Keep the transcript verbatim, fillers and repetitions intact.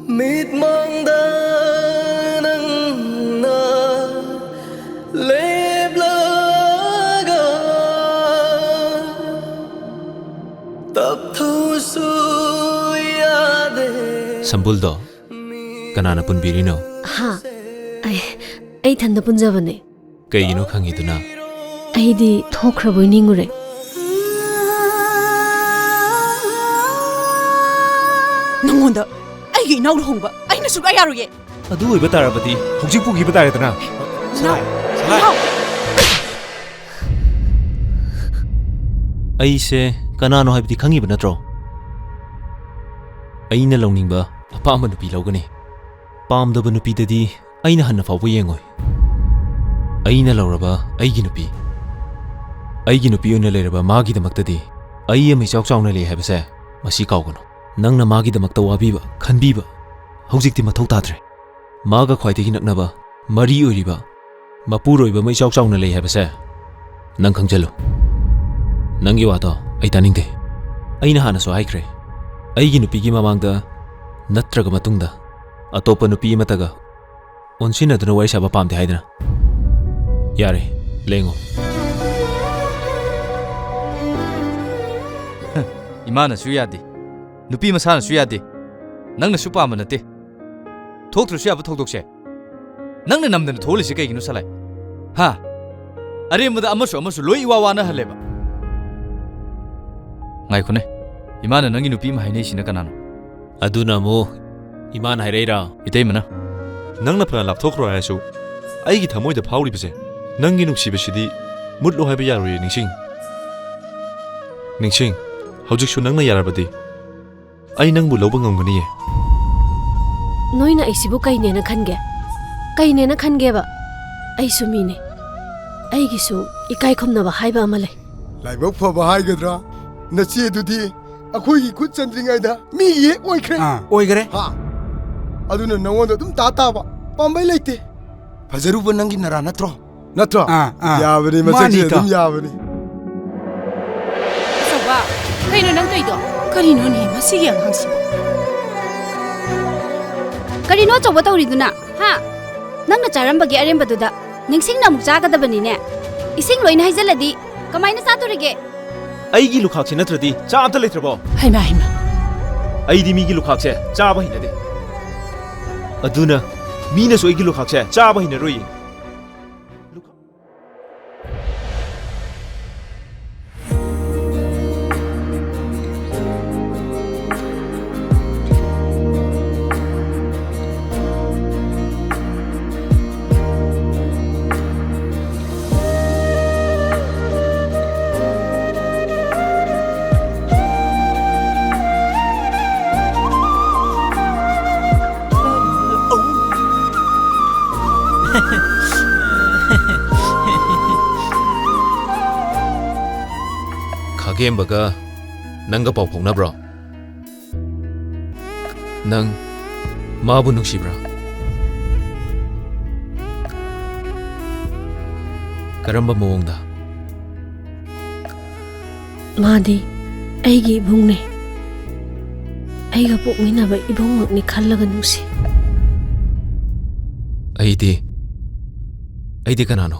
ꯃꯤꯠꯃꯥꯡꯗ ꯅꯪꯅ ꯂꯦꯞꯂꯒ ꯇꯞꯊꯧꯁꯨ ꯌꯥꯗꯦ꯫ ꯁꯝꯕꯨꯜꯗꯣ ꯀꯅꯥꯅ ꯄꯨꯟꯕꯤꯔꯤꯅꯣ? ꯍꯥ? ꯑꯩ, ꯑꯩ ꯏꯊꯟꯗ ꯄꯨꯟꯖꯕꯅꯦ꯫ ꯀꯩꯒꯤꯅꯣ ꯈꯪꯉꯤꯗꯨꯅ? ꯑꯩꯗꯤ ꯊꯣꯛꯈ꯭ꯔꯕꯣꯏ ꯅꯤꯡꯉꯨꯔꯦ꯫ ꯅꯪꯉꯣꯟꯗ ꯑꯩꯒꯤ ꯏꯅꯥꯎ ꯂꯨꯍꯣꯡꯕ ꯑꯩꯅ ꯁꯨꯛꯌꯥ ꯌꯥꯔꯣꯏꯌꯦ꯫ ꯑꯗꯨ ꯑꯣꯏꯕ ꯇꯥꯔꯕꯗꯤ ꯍꯧꯖꯤꯛ ꯄꯨꯈꯤꯕ ꯇꯥꯔꯦꯗꯅ꯫ ꯏꯅꯥꯎ! ꯁꯂꯥꯏ! ꯁꯂꯥꯏ! ꯏꯅꯥꯎ! ꯑꯩꯁꯦ ꯀꯅꯥꯅꯣ ꯍꯥꯏꯕꯗꯤ ꯈꯪꯉꯤꯕ ꯅꯠꯇ꯭ꯔꯣ? ꯑꯩꯅ ꯂꯧꯅꯤꯡꯕ ꯑꯄꯥꯝꯕ ꯅꯨꯄꯤ ꯂꯧꯒꯅꯤ꯫ ꯄꯥꯝꯗꯕ ꯅꯨꯄꯤꯗꯗꯤ ꯑꯩꯅ ꯍꯟꯅ ꯐꯥꯎꯕ ꯌꯦꯡꯉꯣꯏ꯫ ꯑꯩꯅ ꯂꯧꯔꯕ ꯑꯩꯒꯤ ꯅꯨꯄꯤ, ꯑꯩꯒꯤ ꯅꯨꯄꯤ ꯑꯣꯏꯅ ꯂꯩꯔꯕ ꯃꯥꯒꯤꯗꯃꯛꯇꯗꯤ ꯑꯩ ꯑꯃ ꯏꯆꯥꯎ ꯆꯥꯎꯅ ꯂꯩ ꯍꯥꯏꯕꯁꯦ ꯃꯁꯤ ꯀꯥꯎꯒꯅꯨ꯫ ꯅꯪꯅ ꯃꯥꯒꯤꯗꯃꯛꯇ ꯋꯥꯕꯤꯕ, ꯈꯟꯕꯤꯕ ꯍꯧꯖꯤꯛꯇꯤ ꯃꯊꯧ ꯇꯥꯗ꯭ꯔꯦ꯫ ꯃꯥꯒ ꯈ꯭ꯋꯥꯏꯗꯒꯤ ꯅꯛꯅꯕ ꯃꯔꯤ ꯑꯣꯏꯔꯤꯕ ꯃꯄꯨꯔꯣꯏꯕ ꯑꯃ ꯏꯆꯥꯎ ꯆꯥꯎꯅ ꯂꯩ ꯍꯥꯏꯕꯁꯦ ꯅꯪ ꯈꯪꯖꯜꯂꯨ꯫ ꯅꯪꯒꯤ ꯋꯥꯗꯣ ꯑꯩ ꯇꯥꯅꯤꯡꯗꯦ꯫ ꯑꯩꯅ ꯍꯥꯟꯅꯁꯨ ꯍꯥꯏꯈ꯭ꯔꯦ, ꯑꯩꯒꯤ ꯅꯨꯄꯤꯒꯤ ꯃꯃꯥꯡꯗ ꯅꯠꯇ꯭ꯔꯒ ꯃꯇꯨꯡꯗ ꯑꯇꯣꯞꯄ ꯅꯨꯄꯤ ꯑꯃꯠꯇꯒ ꯑꯣꯟꯁꯤꯟꯅꯗꯨꯅ ꯋꯥꯔꯤ ꯁꯥꯕ ꯄꯥꯝꯗꯦ ꯍꯥꯏꯗꯅ꯫ ꯌꯥꯔꯦ, ꯂꯦꯡꯉꯣ꯫ ꯏꯃꯥꯅꯁꯨ ꯌꯥꯗꯦ, ꯅꯨꯄꯤ ꯃꯁꯥꯅꯁꯨ ꯌꯥꯗꯦ, ꯅꯪꯅꯁꯨ ꯄꯥꯝꯕ ꯅꯠꯇꯦ꯫ ꯊꯣꯛꯇ꯭ꯔꯁꯨ ꯌꯥꯕ ꯊꯧꯗꯣꯛꯁꯦ ꯅꯪꯅ ꯅꯝꯗꯅ ꯊꯣꯛꯍꯜꯂꯤꯁꯦ ꯀꯩꯒꯤꯅꯣ, ꯁꯂꯥꯏ? ꯍꯥ? ꯑꯔꯦꯝꯕꯗ ꯑꯃꯁꯨ ꯑꯃꯁꯨ ꯂꯣꯏ ꯏꯋꯥ ꯋꯥꯅꯍꯜꯂꯦꯕ꯫ ꯉꯥꯏꯈꯣꯅꯦ, ꯏꯃꯥꯅ ꯅꯪꯒꯤ ꯅꯨꯄꯤ ꯑꯃ ꯍꯥꯏꯅꯩꯁꯤꯅ ꯀꯅꯥꯅꯣ? ꯑꯗꯨꯅ ꯑꯃꯨꯛ ꯏꯃꯥꯅ ꯍꯥꯏꯔꯛꯏꯔꯥ? ꯏꯇꯩꯃꯅ꯫ ꯅꯪꯅ ꯐꯅ ꯂꯥꯞꯊꯣꯛꯈ꯭ꯔꯣ ꯍꯥꯏꯔꯁꯨ, ꯑꯩꯒꯤ ꯊꯃꯣꯏꯗ ꯐꯥꯎꯔꯤꯕꯁꯦ, ꯅꯪꯒꯤ ꯅꯨꯡꯁꯤꯕꯁꯤꯗꯤ ꯃꯨꯠꯂꯣ ꯍꯥꯏꯕ ꯌꯥꯔꯣꯏꯌꯦ, ꯅꯤꯡꯁꯤꯡ꯫ ꯅꯤꯡꯁꯤꯡ, ꯍꯧꯖꯤꯛꯁꯨ ꯅꯪꯅ ꯌꯥꯔꯕꯗꯤ ꯑꯩ ꯅꯪꯕꯨ ꯂꯧꯕ ꯉꯝꯒꯅꯤꯌꯦ꯫ ꯅꯣꯏꯅ ꯑꯩꯁꯤꯕꯨ ꯀꯩꯅꯦꯅ ꯈꯟꯒꯦ? ꯀꯩꯅꯦꯅ ꯈꯟꯒꯦꯕ? ꯑꯩꯁꯨ ꯃꯤꯅꯦ꯫ ꯑꯩꯒꯤꯁꯨ ꯏꯀꯥꯏ ꯈꯨꯝꯅꯕ ꯍꯥꯏꯕ ꯑꯃ ꯂꯩ꯫ ꯂꯥꯏꯕꯛ ꯐꯕ ꯍꯥꯏꯒꯗ꯭ꯔꯥ, ꯅꯆꯦꯗꯨꯗꯤ ꯑꯩꯈꯣꯏꯒꯤ ꯈꯨꯠ ꯆꯟꯗ꯭ꯔꯤꯉꯩꯗ ꯃꯤꯒꯤ ꯍꯦꯛ ꯑꯣꯏꯈ꯭ꯔꯦ꯫ ꯑꯥ, ꯑꯣꯏꯈꯔꯦ꯫ ꯍꯥ? ꯑꯗꯨꯅ ꯅꯉꯣꯟꯗ ꯑꯗꯨꯝ ꯇꯥ ꯇꯥꯕ, ꯄꯥꯝꯕꯩ ꯂꯩꯇꯦ꯫ ꯐꯖꯔꯨꯕ ꯅꯪꯒꯤ ꯅꯔꯥ ꯅꯠꯇ꯭ꯔꯣ? ꯅꯠꯇ꯭ꯔꯣ? ꯑꯥ, ꯑꯥ꯫ ꯌꯥꯕꯅꯤ, ꯃꯁꯛꯁꯦ ꯃꯥꯅꯤ, ꯏꯇꯥꯎ꯫ ꯑꯗꯨꯝ ꯌꯥꯕꯅꯤ꯫ ꯑꯆꯧꯕ, ꯀꯩꯅꯣ ꯅꯪ ꯇꯧꯔꯤꯗꯣ? ꯀꯔꯤꯅꯣꯅꯦ ꯃꯁꯤꯒꯤ ꯑꯉꯥꯡꯁꯤꯕꯣ? ꯀꯔꯤꯅꯣ ꯑꯆꯧꯕ ꯇꯧꯔꯤꯗꯨꯅ? ꯍꯥ? ꯅꯪꯅ ꯆꯥꯔꯝꯕꯒꯤ ꯑꯔꯦꯝꯕꯗꯨꯗ ꯅꯤꯡꯁꯤꯡꯅ ꯑꯃꯨꯛ ꯆꯥꯒꯗꯕꯅꯤꯅꯦ꯫ ꯏꯁꯤꯡ ꯂꯣꯏꯅ ꯍꯩꯖꯤꯜꯂꯗꯤ ꯀꯃꯥꯏꯅ ꯆꯥꯗꯣꯔꯤꯒꯦ? ꯑꯩꯒꯤ ꯂꯨꯈꯥꯛꯁꯦ ꯅꯠꯇ꯭ꯔꯗꯤ ꯆꯥ ꯑꯝꯇ ꯂꯩꯇ꯭ꯔꯕꯣ? ꯍꯩꯃꯥ, ꯍꯩꯃꯥ꯫ ꯑꯩꯗꯤ ꯃꯤꯒꯤ ꯂꯨꯈꯥꯛꯁꯦ ꯆꯥꯕ ꯍꯩꯅꯗꯦ꯫ ꯑꯗꯨꯅ ꯃꯤꯅꯁꯨ ꯑꯩꯒꯤ ꯂꯨꯈꯥꯛꯁꯦ ꯆꯥꯕ ꯍꯩꯅꯔꯣꯏꯌꯦ꯫ ꯈꯥꯒꯦꯝꯕꯒ ꯅꯪꯒ ꯄꯥꯎ ꯐꯥꯎꯅꯕ꯭ꯔꯣ? ꯅꯪ ꯃꯥꯕꯨ ꯅꯨꯡꯁꯤꯕ꯭ꯔꯥ? ꯀꯔꯝꯕ ꯃꯑꯣꯡꯗ? ꯃꯥꯗꯤ ꯑꯩꯒꯤ ꯏꯕꯨꯡꯅꯦ꯫ ꯑꯩꯒ ꯄꯣꯛꯃꯤꯟꯅꯕ ꯏꯕꯨꯡꯃꯛꯅꯤ ꯈꯜꯂꯒ ꯅꯨꯡꯁꯤ꯫ ꯑꯩꯗꯤ, ꯑꯩꯗꯤ ꯀꯅꯥꯅꯣ?